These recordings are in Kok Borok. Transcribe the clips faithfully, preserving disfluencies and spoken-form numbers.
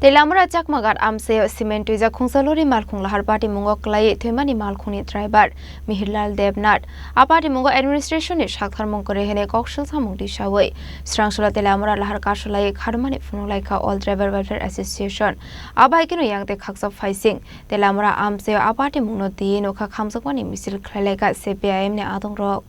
Teliamura Chakmaghat amchaio cement twijak khungsa lori malkhung lahar patimungo kwlaiwi thwimani malkhungni driver Mihirlal Debnath. A patimungo administration ni saktharmung kwrwi hwnwi koksil samung tisawi srangsola Teliamura lahar kasulaiwi kharmani phunuk laikha All Driver Welfare Association. Abo hai kheno yang tei khaksa phaising Teliamura amchaio a patimungno twiwi nokha khamjakmani misil khlai laikha C P I M ni adongrok.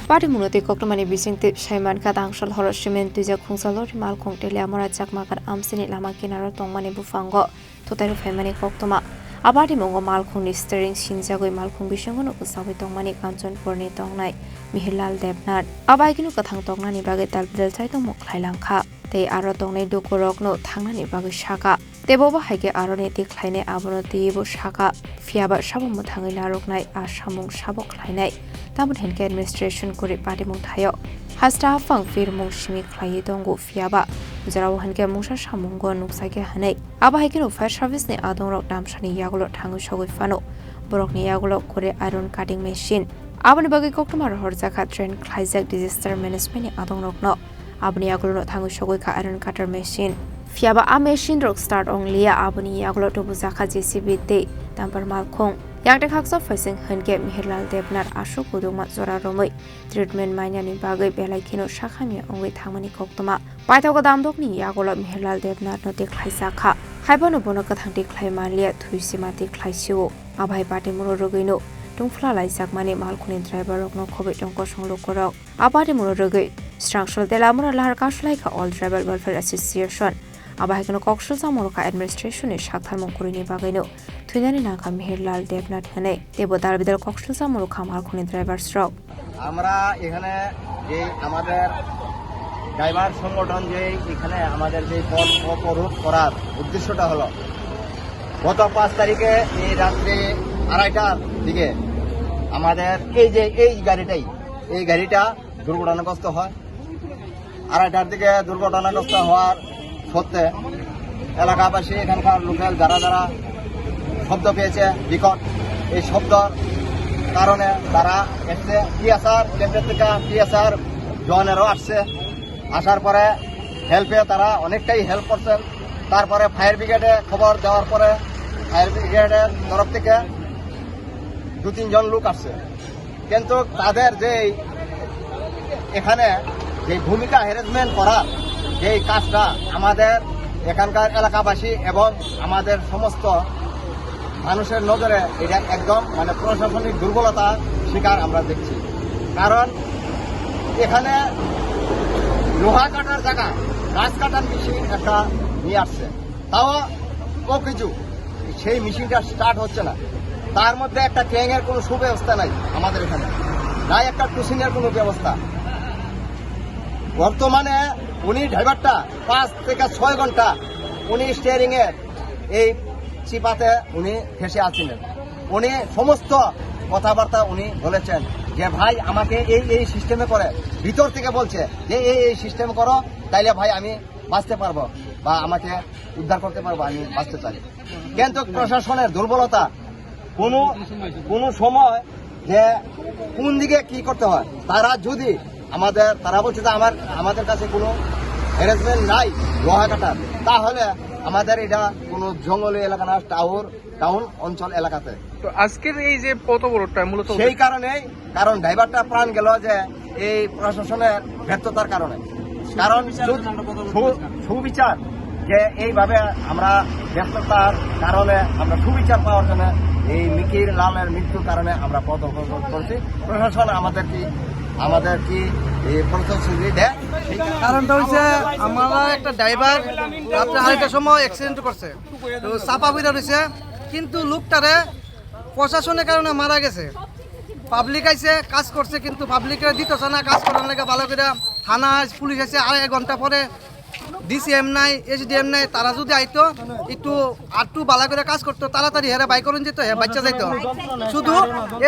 Patimungno twi koktwmani bisingtwi sai mankha, tangsal horo cement twijak khungsa lori malkhung Teliamura Chakmaghat amchaini lama kinaro tongmani buphango thutai rw phaimani koktwma. A patimungo malkhungni steering sinjagwi malkhung bisingo nukgwi tongmani Kanchanpurni tongnai Mihirlal Debnath. Abo hai kheno kwthang tongnani bagwi dalbidal chaitongmung khlai langkha tei aro tongnai dukurokno thangnani bagwi sakha. Tei bobo hai khe aroni twi khlainai abono twiwi bo sakha, phiyaba sabo mwthangwi narwknai a samung sabo khlainai. Tamoni hinkhe administration kwrwi patimung thaio hasta haphang phirmung simi khlaiwi tongo, phiyaba jorao hinkhe mungsa samungo nukjakya hwnwi. Abo hai kheno fire service ni adongrok damsani yagulo thangwi sogwi phano borokni yagulo kwrwi iron cutting machine. Aboni bagwi koktwma rohorjakha train khlaijak disaster management ni adongrokno. Aboni yagulono thangwi sogwi kha iron cutter machine. Phiyaba a machine rok start wng liya, aboni yagulo tubujakha J C B tei dumper malkhung. Yang tei khaksa phaising hinkhe Mihirlal Debnath aswk kudukma jora romwi treatment mainani bagwi belai kheno sakhamya wngwi thangmani koktwma. Paithago damdokni yagulo Mihirlal Debnathno tikhlaijakha. Haiphano bono kwthang tikhlai manliya, thwi sima tikhlai sio. Abo hai patimungno rwgwino tungphla laijakmani malkhungni driver rokno khobwi tong kosong lukurok. A patimungno rwgwi srangsola Teliamura lahar kasulai kha All Tribal Welfare Association. Abo hai kheno koksil samung rwkha administration ni saktharmung kwrwini bagwino thwinani nangkha Mihirlal Debnath hwnwi. Teibo dalbidal koksil samung rwkha malkhungni drivers rok. আমরা এখানে যে আমাদের ড্রাইভার সংগঠন যে এখানে আমাদের যে পথ অবরোধ করার উদ্দেশ্যটা হলো, গত পাঁচ তারিখে এই রাত্রে আড়াইটার দিকে আমাদের এই যে এই গাড়িটাই, এই গাড়িটা দুর্ঘটনাগ্রস্ত হয়। আড়াইটার দিকে দুর্ঘটনাগ্রস্ত হওয়ার সত্ত্বে এলাকাবাসী, এখানকার লোকাল যারা যারা শব্দ পেয়েছে বিকট, এই শব্দর কারণে তারা এসছে। টিএসআর ক্যাম্পের থেকে টিএসআর জওয়ানেরও আসছে। আসার পরে হেল্পে তারা অনেকটাই হেল্প করছেন। তারপরে ফায়ার ব্রিগেডে খবর দেওয়ার পরে ফায়ার ব্রিগেডের তরফ থেকে দু তিনজন লোক আসছে, কিন্তু তাদের যে এখানে যে ভূমিকা হ্যারাসমেন্ট করার যে কাজটা আমাদের এখানকার এলাকাবাসী এবং আমাদের সমস্ত মানুষের নজরে এটা একদম মানে প্রশাসনিক দুর্বলতা শিকার আমরা দেখছি। কারণ এখানে লোহা কাটার জায়গা গাছ কাটার মেশিন একটা নিয়ে আসছে, তাও ও কিছু সেই মেশিনটা স্টার্ট হচ্ছে না। তার মধ্যে একটা ক্রেনের কোনো সুব্যবস্থা নাই আমাদের এখানে, নাই একটা ক্রুশিংয়ের কোনো ব্যবস্থা। বর্তমানে উনি ড্রাইভারটা পাঁচ থেকে ছয় ঘন্টা উনি স্টিয়ারিং এর এই চিপাতে উনি ফেঁসে আছিলেন। উনি সমস্ত কথাবার্তা উনি বলেছেন যে, "ভাই, আমাকে এই এই সিস্টেমে করে", ভিতর থেকে বলছে যে, "এই এই সিস্টেম করো, তাইলে ভাই আমি বাঁচতে পারবো বা আমাকে উদ্ধার করতে পারবো, আমি বাঁচতে চাই।" কিন্তু প্রশাসনের দুর্বলতা, কোনো কোনো সময় যে কোন দিকে কি করতে হয়, তারা যদি আমাদের, তারা বলছে যে আমার, আমাদের কাছে কোনো অ্যারেঞ্জমেন্ট নাই লোহা কাটার, তাহলে আমাদের এটা কোনো জঙ্গলি এলাকা না, টাউর টাউন অঞ্চল এলাকাতে। তো আজকের এই যে পথ অবরোধটা মূলত সেই কারণেই, কারণ ড্রাইভারটা প্রাণ গেল যে এই প্রশাসনের ব্যর্থতার কারণে। কারণ সু-, সু-, সুবিচার যে এইভাবে আমরা ব্যর্থতার কারণে আমরা সুবিচার পাওয়ার জন্য এই মিকির লালের মৃত্যুর কারণে আমরা পথ অবরোধ করছি। প্রশাসন আমাদের কি, আমাদের কি এই প্রতিশ্রুতি দেয়? কারণটা হচ্ছে আমরা একটা ড্রাইভার রাত্রে আড়াইটার সময় অ্যাক্সিডেন্ট করছে। তো চাপা পড়ে রয়েছে, কিন্তু লোকটারে প্রশাসনের কারণে মারা গেছে। পাবলিক আইছে, কাজ করছে, কিন্তু পাবলিকরে দিতেছে না কাজ করার লেগে ভালো করে। থানা আইছে, পুলিশ আইছে আড়াই ঘন্টা পরে। ডিসিএম নাই, এসডিএম নাই, তারা যদি আইতো, একটু আরটু ভালো করে কাজ করতো, তাড়াতাড়ি হেরা বাই করুন যেত, হে বাচ্চা যাইতো। শুধু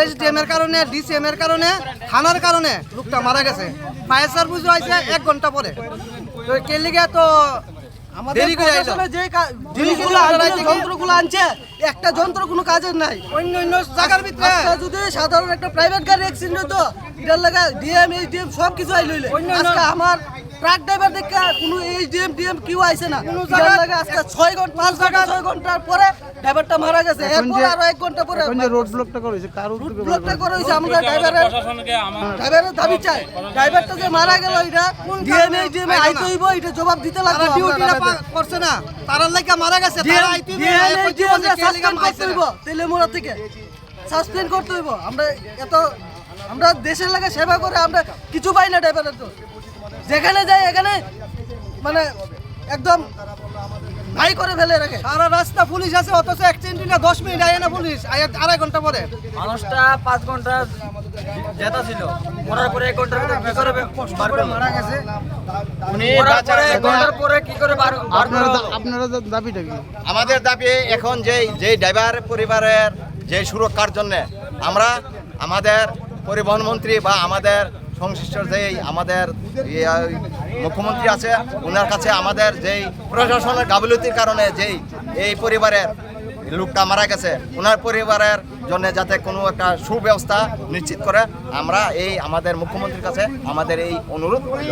এসডিএম এর কারণে, ডিসিএম এর কারণে, থানার কারণে লোকটা মারা গেছে। ফায়ার সার্ভিসও আইছে এক ঘন্টা পরে। তো কে লিগে তো আমাদের দেরি করে আইলো। প্রশাসনে যে কা-, জিনিসগুলো আনছে, যন্ত্রগুলো আনছে, একটা যন্ত্র কোনো কাজের নাই। অন্য অন্য জায়গার ভিতরে আজকে যদি সাধারণ একটা প্রাইভেট গাড়ি অ্যাক্সিডেন্ট হতো, এটার লাগা ডিএম, এইচডিএম সব কিছু আইলো হইলে। অন্য অন্য আজকে আমার ট্রাক ড্রাইভার দেখে কোনো এইচডিএম, ডিএম কেউ আইছে না। কোনো এটার জায়গা লাগা আজকে ছয় ঘন্টা, পাঁচ ঘন্টা, ছয় ঘন্টার পরে ড্রাইভারটা মারা গেছে। এখন এরপর যে, আরো এক ঘন্টা পরে এখন যে রোড ব্লকটা করা হয়েছে, কার উদ্যোগে রোড ব্লকটা করা হয়েছে? আমাদের ড্রাইভারের, প্রশাসনকে আমার ড্রাইভারের দাবি চাই। ড্রাইভারটা যে মারা গেল, এটা ডিএম, এইচডিএম আইতে হইব, এটা জবাব দিতে লাগবে। তারা ডিউটিটা করছে না, তারার লাগা মারা গেছে। তারা আইতে হইব, ডিএম, এইচডিএম সাসপেন্ড করতে হইব তেলেমুড়া থেকে। সাসপেন্ড করতে হইব। আমরা এত, আমরা দেশের লাগা সেবা করে আমরা কিছু পাই না ড্রাইভারের তো। যেখানে যাই এখানে মানে একদম নাই করে ফেলে রাখে। সারা রাস্তা পুলিশ আছে, অথচ অ্যাক্সিডেন্ট হইলে দশ মিনিট আয় না পুলিশ, আয় আড়াই ঘন্টা পরে। মানুষটা পাঁচ ঘন্টা যেটা ছিল, মরার পরে এক ঘন্টার ভিতরে কি করে বে-, বার করলো? মারা গেছে। উনি মরার পরে এক ঘন্টার পরে কি করে বার, বার আপনারা করলো? দা-, আপনারা দা-, দাবিটা কি? আমাদের দাবি এখন যেই, যেই ড্রাইভার পরিবারের যে সুরক্ষার জন্য আমরা আমাদের পরিবহন মন্ত্রী বা আমাদের সংশ্লিষ্ট যেই আমাদের ইয়ে, মুখ্যমন্ত্রী আছে, ওনার কাছে আমাদের যেই প্রশাসনের গাফিলতির কারণে যেই এই পরিবারের লোকটা মারা গেছে, ওনার পরিবারের জন্য যাতে কোনো একটা সুব্যবস্থা নিশ্চিত করে, আমরা এই আমাদের মুখ্যমন্ত্রীর কাছে আমাদের এই অনুরোধ রইল।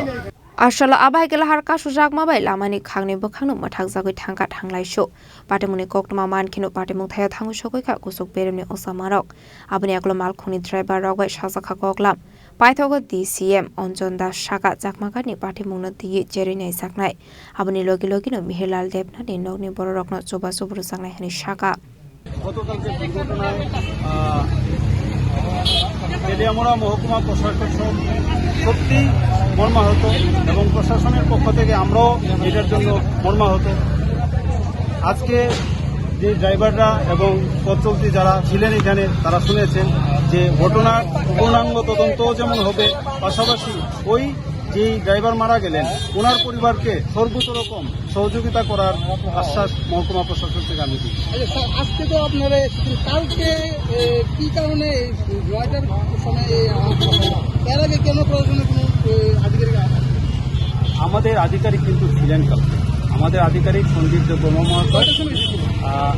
Asalo abai kela har kasu jakma bai lamani khangni bwkhangno mwthakjagwi thangkha thanglaisu. Patimungni koktwma mankheno patimung thaio thangwi sogwi kha kuchuk beremni osamarok. Aboni yagulo malkhungni driver rok bai sajak kha koklam. Paithago D C M Anjan Das saka jakma gari ni patimungno twiwi cherwi naijaknai. Aboni logi logino Mihirlal Debnath ni nokni bororokno chubachu rwjaknai hwnwi saka. গতকালকে দুর্ঘটনায়, আহ, তেলিয়ামুড়া মহকুমা প্রশাসন সব-, সত্যি মর্মাহত এবং প্রশাসনের পক্ষ থেকে আমরাও এটার জন্য মর্মাহত। আজকে যে ড্রাইভাররা এবং পথ চলতি যারা ছিলেন এখানে, তারা শুনেছেন যে ঘটনার পূর্ণাঙ্গ তদন্ত যেমন হবে, পাশাপাশি ওই যেই ড্রাইভার মারা গেলেন, ওনার পরিবারকে সর্বোচ্চ রকম সহযোগিতা করার আশ্বাস মহকুমা প্রশাসন থেকে আমি দিই। আচ্ছা স্যার, আজকে তো আপনারা এসেছেন, কালকে, এ, কি কারণে এই নয়টার সময় এই আহত হলেন? এর আগে কেন প্রশাসনের কোনো, এ, আধিকারিক আ-, আমাদের আধিকারিক কিন্তু ছিলেন কালকে। আমাদের আধিকারিক সন্দীপ দেববর্মা মহাশয়, কয়টার সময় এসেছিলেন? আহ,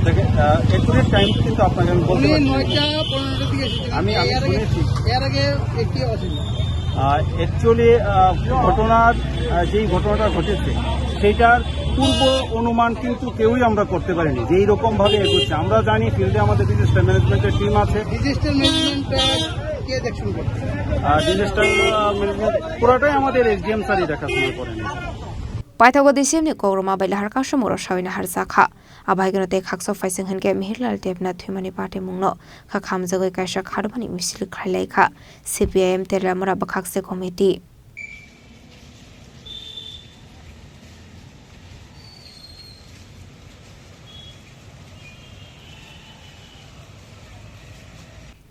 দেখে, আহ, accurate time কিন্তু আপনাকে আমি বলতে উনি পারছি না। নয়টা পনেরোটার দিকে এসেছিলেন। আমি, আমি এর আগে, শুনেছি। এর আগে একটি অসুবিধা। আহ, actually, আহ, ঘটনার, আহ, যেই ঘটনাটা ঘটেছে, সেইটার পূর্ব অনুমান কিন্তু কেউই আমরা করতে পারিনি যে এইরকম ভাবে এগোচ্ছে। আমরা জানি ফিল্ডে আমাদের ডিজাস্টার ম্যানেজমেন্টের টিম আছে। ডিজাস্টার ম্যানেজমেন্ট, আহ, কে দেখশন করছে? আহ, ডিজাস্টার, আহ, ম্যানেজমেন্ট পুরাটাই আমাদের এসডিএম স্যারই দেখাশোনা করেন। Paithago D C M ni kokrwma bai lahar kasu moro sawi naharjakha. Abahaikeno tei khaksa phaising hinkhe Mihirlal Debnath thwimani patimungno kha khamjagwi kaisa kharmani misil khlailaikha C P I M Teliamura bwkhakse committee.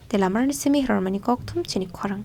Teliamurani simi hirormani kokthum chini khorang.